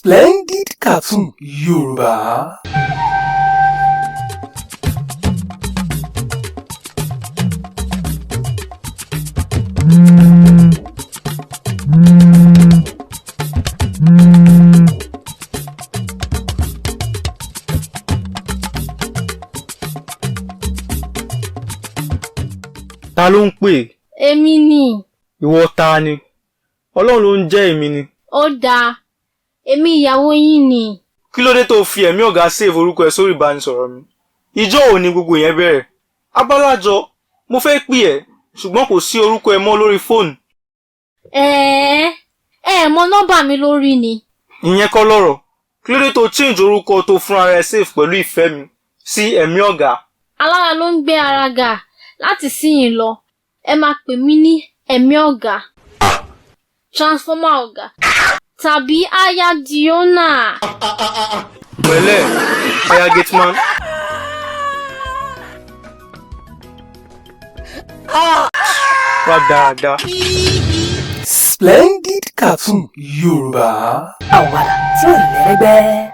Splendid Cartoon Yorùbá. Ta ló ń pè? Èmi ni. Ìwọ ta ni? Ọlọ́run ló ń jẹ́ èmi ni. Ó dáa, èmi ìyàwó yín ni. Kí ló dé tó fi ẹ̀mí ọ̀gá save orúkọ ẹ sórí ìbánisọ̀rọ̀ mi? Ìjọ́ ò ní gbogbo yẹn bẹ̀rẹ̀. Abálájọ, mo fẹ́ pè ẹ́, ṣùgbọ́n kò sí orúkọ ẹ mọ́ lórí fóònù. Ẹ̀ẹ́, ẹ mọ nọ́mbà mi lórí ni. Ìyẹn kọ́ lọ́rọ̀. Kí ló dé tó change orúkọ tó fúnra rẹ save pẹ̀lú ìfẹ́ mi sí ẹ̀mí ọ̀gá? Alára ló ń gbé ara ga. Láti síyìn lọ, ẹ máa pè mí ní ẹ̀mí ọ̀gá, transformer ọ̀gá tàbí aya Diona. Pẹ̀lẹ́, aya gateman. Wá dáadáa. Splendid Cartoon Yorùbá. Àwàdà tí ò lẹ́lẹ́gbẹ́.